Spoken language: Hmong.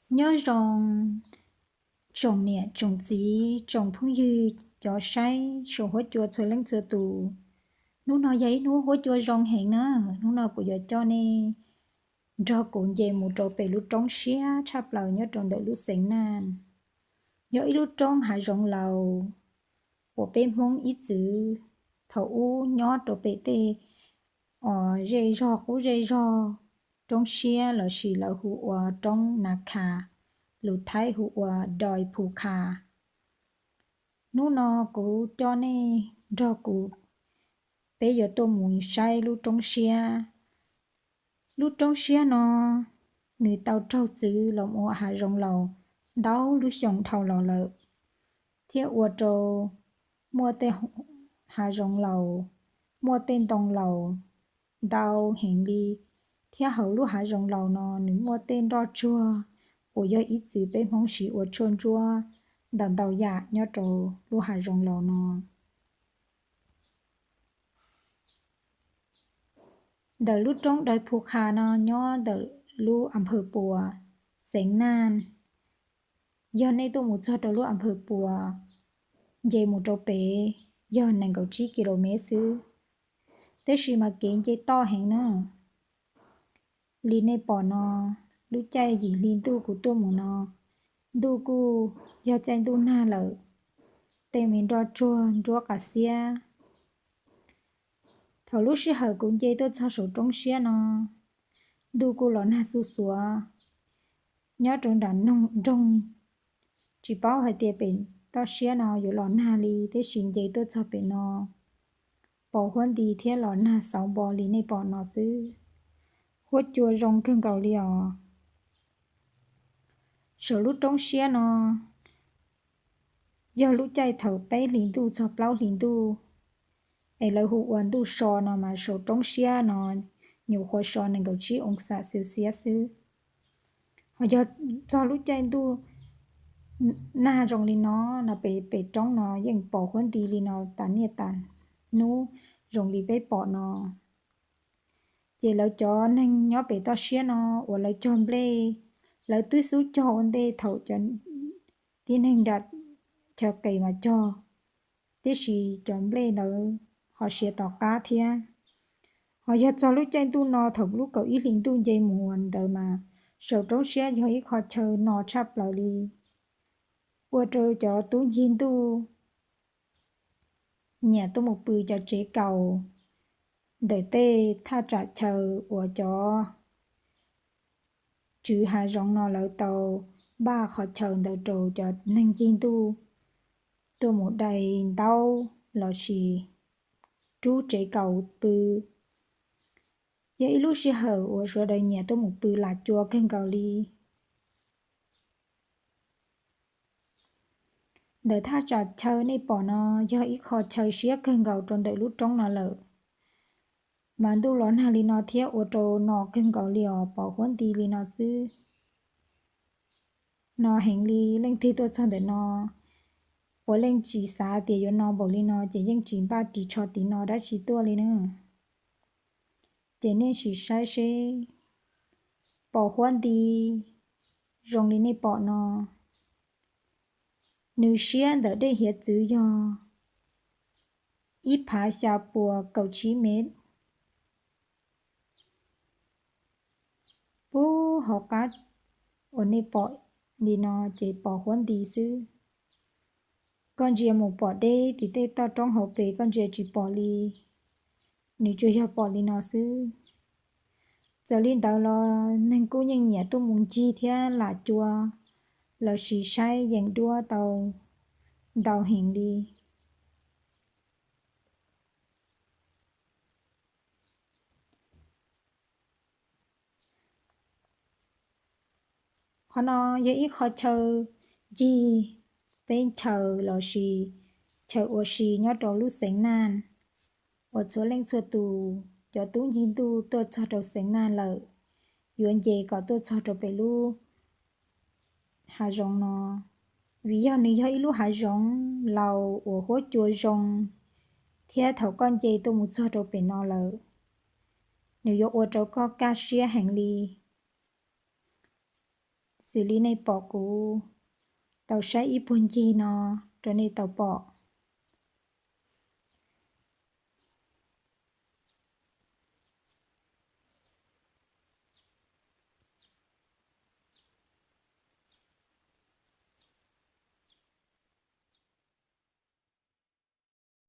Nyob zoo tsoom niam tsoom txiv tsoom phooj ywg cov saib saum huab cua txhua leej txhua tus. Hnub no yog ib hnub huab cua zoo heev na. Hnub no kuv yuav coj nej nrog kuv nce mus rau pem lub roob siab tshaj plaws nyob rau ntawm lub xeev Naj. Yog ib lub roob hav zoov laus uas peb Hmoob ib txwm thaum ub nyob rau pem tej zej zog qub zej zog, roob siab lossis lawv hu ua roob Nas Khas, lus Thaib hu ua Doi Phu Kha. Hnub no kuv coj nej nrog kuv, peb yuav tuaj mus saib lub roob siab. Lub roob siab no nws tau raug txwv los ua hav zoov laus ntau lub xyoo dhau los lawm, thiab ua rau muaj tej hav zoov laus, muaj tej ntoo laus ntau heev li, thiab hauv lub hav zoov laus no nws muaj tej nroj tsuag uas yog ib txwm peb Hmoob siv ua tshuaj ntsuab ntau ntau yam nyob rau lub hav zoov laus no. Ntawm lub roob Doi Phu Kha no nyob ntawm lub Am Phawj Puas, xeev Naj. Yog nej tuaj mus txog rau lub Am Phawj Puas, nce mus rau pem yog nees nkaum tsib ki lo mev xwb, tab sis mas kev nce toj heev na. Li nej pom no, lub caij yim hli ntuj kuv tuaj mus no, ntuj kuj yog caij ntuj nag lawm, tej me nroj tsuag nruab qas xiab. Thaum lub sij hawm kuv nce tuaj txog saum roob siab no, ntuj kuj los nag xuj xuav nyob rau nram nroog. Tsis paub hais tias pem toj siab no yuav los nag li, tab sis nce tuaj txog pem no, pos huab nti thiab los nag xauv npo li nej pom no xwb. Huab cua zoo kawg nkaus li os. Saum lub roob siab no yog lub caij thaum peb hlis ntuj txog plaub hlis ntuj, es lawv hu ua ntuj so no mas saum roob siab no nyuam qhuav so nees nkaum tsib oo xam Celsius xwb. Ho yog txog lub caij ntuj nag zoo li no, no pem pem roob no yeej pos huab nti li no tas niaj tas hnub zoo li peb pom no. Ces lawv cov neeg nyob pem toj siab no uas lawv cog nplej, lawv twb xub cog ua ntej thaum cov tib neeg nram chaw qes mas cog, tiam sis cov nplej ntawd ho siav tom qab thiab. Ho yog txog lub caij ntuj no thaum lub kaum ib hlis ntuj nce mus ntawd mas saum roob siab yog ib qho chaw no tshaj plaws li, ua rau cov tub ncig ntuj nyiam tuaj mus pw cov tsev kaus ntawm tej thaj tsam chaw uas cov tswv hav zoov no lawv tau npaj qhov chaw ntawd rau cov neeg ncig ntuj tuaj mus dai ntaub lossis rub tsev kaus pw. Yog ib lub sij hawm uas sawv daws nyiam tuaj mus pw lam cua kawg nkaus li. Ntawm thaj tsam chaw nej pom no yog ib qho chaw siab kawg nkaus rau ntawm lub roob no lawm, mas ntuj los nag li no thiab ua rau no kawg nkaus li os, pos huab nti li no xwb. No heev li, leej twg tuaj txog ntawm no, puav leej tsis xav tias yuav no npaum li no ces yeej tsis npaj ris tsho tiv no dab tsi tuaj li na. Ces nej sim saib seb, pos huab nti zoo li nej pom no, nws siab ntawm dej hiav txwv yog ib phav xya puas kaum tsib mev. Puag hauv qab uas nej pom li no ces pos huab nti xwb. Koj ntsia mus pom deb tim tej toj roob hauv pes koj ntsia tsis pom li, nws tsuas yog pom li no xwb. Txawm li ntawd los neeg kuj yeej nyiam tuaj mus ncig thiab lam cua lossis saib yees duab tau ntau heev li. Qhov no yog ib qho chaw ncig teb chaws lossis chaw ua si nyob rau lub xeev Naj, uas txhua leej txhua tus cov tub ncig ntuj tuaj txog rau xeev Naj lawm, yuav nce kom tuaj txog rau pem lub hav zoov no, vim yog nws yog ib lub hav zoov laus uas huab cua zoo, thiab thaum koj nce tuaj mus txog rau pem no lawm, nws yuav ua rau koj kaj siab heev li. Xws li nej pom kuv tau saib ib puag ncig no rau nej tau pom.